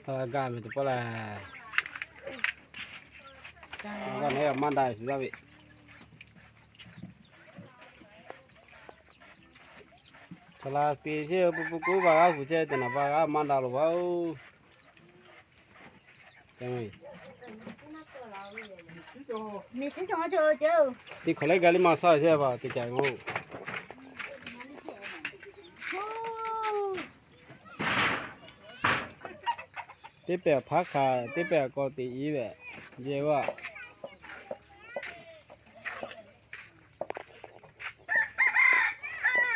G'a meh teˇ pawˆ lehˬ, g'a neˉ maˇ daꞈ shuˍ laˇ ve. Hk'aˬ la te chehˇ, pu pu kuˉ va g'aˇ pu chehˇ tehꞈ naˍ ba g'a maˇ daꞈ loˬ vaˇ oˬ. Teˇ hk'awꞈ leh ga liˇ maˇ shaˉ chehˇ a pa te ca oˬ. Teˇ pehˍ hpaˉ hk'a, teˇ pehˍ k'aw teꞈ iˉ ve, yehˬ vaˇ.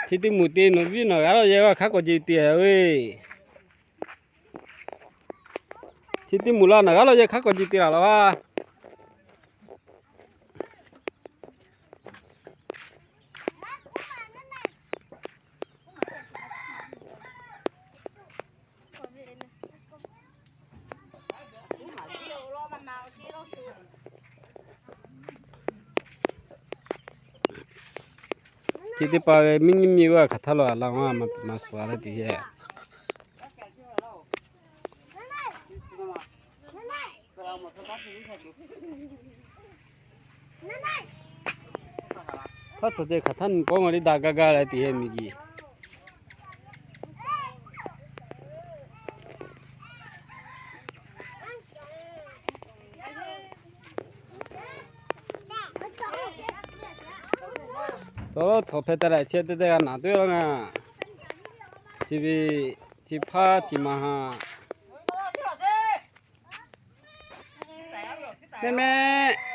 Chi teˇ moˍ te nawˬ viˉ nawˬ g'aˇ lawˇ yehˬ vaˇ hk'aˉ k'awꞈ jeˬ te a ve. Chi teˇ moˍ la nawˬ g'aˇ lawˇ yehˬ hk'aˉ k'awꞈ jeˬ te laˬ laˬ vaˇ. Chi teˇ pa ve miˇ nyiˇ miˇ g'aˇ hk'aˬ htaˇ lo a la ma ma suhˍ leh te yehˬ. Hk'aˇ tcuh ceh hk'aˬ htaˇ nyi pawˆ ma liˇ daꞈ gaˇ gaˇ leh te yehˬ miˬ jiˬ. Tawˇ tcuhˍ hpeh te leh chehˇ teˇ teˇ g'a naˍ tuˬ yoˬ ngaˬ. Chi ve, chi hpaˇ chi maˇ haꞈ. Mehˆ mehˆ.